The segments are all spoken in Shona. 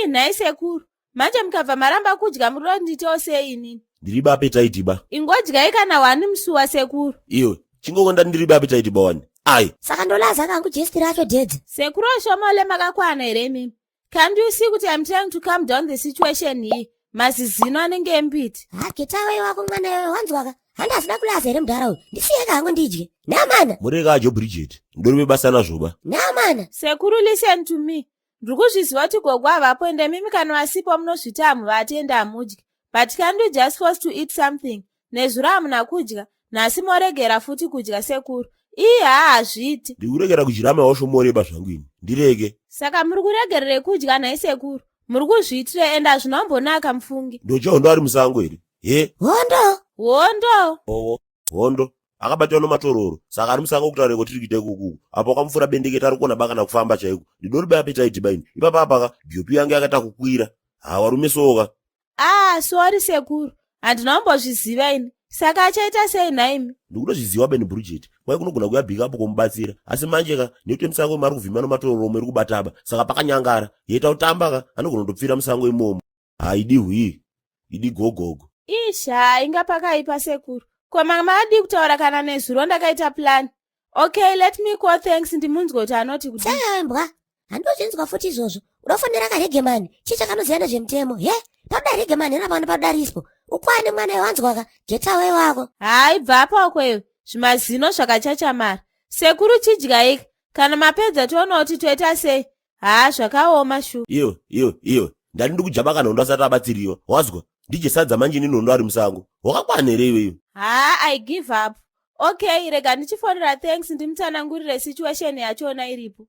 Ii nhai sekuru, manje mukabva maramba kudya muri kundiitawo sei inini? Ndiri ba appetite ba. Ingodyai kana wani musuwa sekuru. Iwe, chingokonda ndiri ba appetite ba wani. Ai. Saka ndolaza kangu jesti racho dedzi. Sekuru Oshomole makakwana here imimi? Can't you see kuti I'm trying to calm down the situation here? Mazizino anenge embiti. Ha, getaway wako mwana iwe wanzwaka. Handi asina kulaza here mudhara uyu. Ndisiye kangu ndidye. Namana. Mureka ajo Bridget. Ndori bebasa nazvo ba. Namana. Sekuru listen to me. Ndiri kuzviziva kuti gogo havapo ende mimi kana vasipo munozviti hamuvati ende hamudyi. But can't you just force to eat something? Nezuro hamuna kudya, nhasi moregera futi kudya sekuru. Ii haa hazviiti. Ndikuregera kudya mai washomoreba zvangu ini. Ndirege. Saka muri kuregererei kudya nhai sekuru? Muri kuzviitirei ende hazvina kumbonaka mufunge. Ndocha hondo ari musango here? He? Hondo. Hondo. Howo. Hondo. Akabatwa nomatororo saka ari musango kutaura iko tiri kuita ikoku apa wakamufura bendekete ari kuona bakana kufamba chaiko ndidori ba appetite baini ipapa apaka BP yange yakaita kukwira ha warume soka. Ah, sorry sekuru, handina kumbozviziva ini. Saka achaita sei nhaimi? Ndikutozviziva beni Bridget, kwai kunogona kuya bhika apo komubatsira. Asi manje ka nekuti musango mari kuvhima nomatororo iri kubataba, saka pakanyangara. Yeta kutamba ka anogona kutopfira musango imomo. Haidi hwii, idi gogogo. Ish, haa inga pakaipa sekuru. Ko manga makadii kutaura kana nezuro ndakaita plan. Okay, let me call thanks ndimunzwe kuti anoti kudii. Sembwa, handozvinzwa futi izvozvo. Unofonera karegemani, chii chakanoziva nezvemutemo? He, panoda regemani here pano panoda rispo. Ukwane mwana iwe wanzwaka, getaway wako. Hayi bva apa iwe, zvimazino zvakachachamara. Sekuru chidyaika, kana mapedza toona kuti toita sei. Haa zvakaoma shu. Iwe, iwe, iwe, ndati ndikujamba kana hondo asati abatsiriwa. Wazwa? Ndije sadza manje ini hondo ari musango. Wakakwana here iwe iwe? Haa I give up. Okay, rega ndichifonera thanks ndimutsanangurire situation yachona iripo.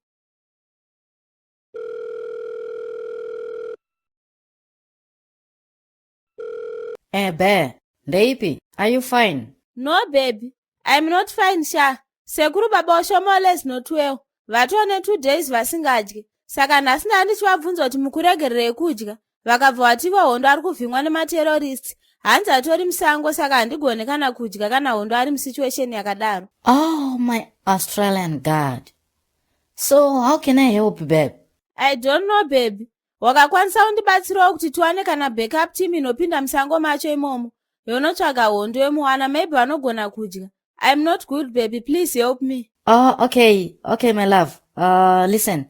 Eh, be, ndeipi? Are you fine? No baby, I'm not fine sha. Sekuru baba Oshomole is not well. Vatone 2 days vasingadyi. Saka nhasi ndanga ndichivabvunza kuti mukuregererei kudya. Vakabva vati ivo hondo ari kuvhimwa nematerrorists. Hanzi atori musango saka handigone kana kudya kana hondo ari musituation yakadaro. Oh my Australian God. So how can I help babe? I don't know baby. Wakakwanisa kundibatsirawo kuti tiwane kana backup team inopinda musango macho imomo. Yonotsvaga hondo yomuwana maybe vanogona kudya. I'm not good baby please help me. Oh okay, okay my love. Listen.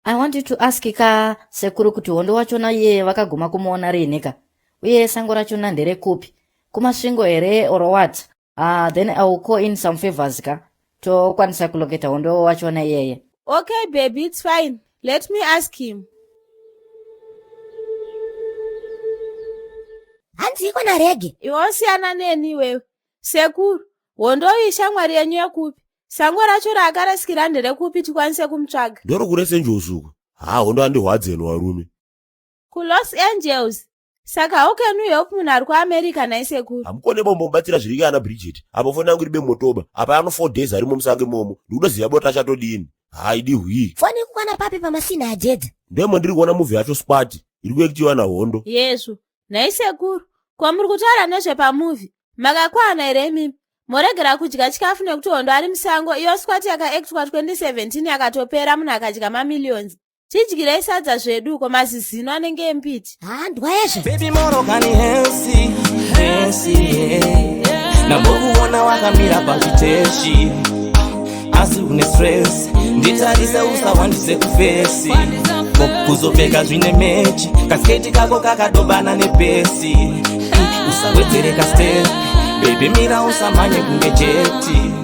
I want you to ask ka sekuru kuti hondo wachona iye vakaguma kumuona riini ka uye sango rachona nderekupi kumasvingo here or what then I will call in some favors ka tokwanisa kuloketa hondo wachona iyeye. Okay baby it's fine let me ask him. Hanzi iko narege. Iwe osiyana neni iwewe. Sekuru, hondo iyi shamwari yenyu yekupi? Sango racho raakarasikira nderekupi tikwanise kumutsvaga? Ndorokure St. Ha, hondo andihwadzeni warume. KuLos Angeles. Saka how can we help munhu ari kuAmerica nhai sekuru? Hamukone bombo mubatsira zviri ana Bridget. Apo foni yangu iribe motoba. Apa ano 4 days arimo musango imomo. Ndikutoziva bota achatodini. Haidi hwii. Foni ikukwana papi pamasina ajedza? Ndemo ndiri kuona movie yacho Squad iri kuektiwa naHondo. Yezvo. Nhai sekuru, ko muri kutaura nezvepamovie? Makakwana here imimi? Moregera kudya chikafu nekuti Hondo ari musango iyo squat yakaactwa 2017 yakatopera munhu akadya mamillions. Tidyirei sadza zvedu ko mazizino anenge embiti. Haa ndwayezve. Baby moro kani hensi hensi yeah. Ndambokuona wakamira pachiteshi asi une stress nditarise usawandise kufesi kuzopfeka zvine mechi kasketi kako kakadobana nepesi usawedzere kastep baby mira usamanye kunge jeti.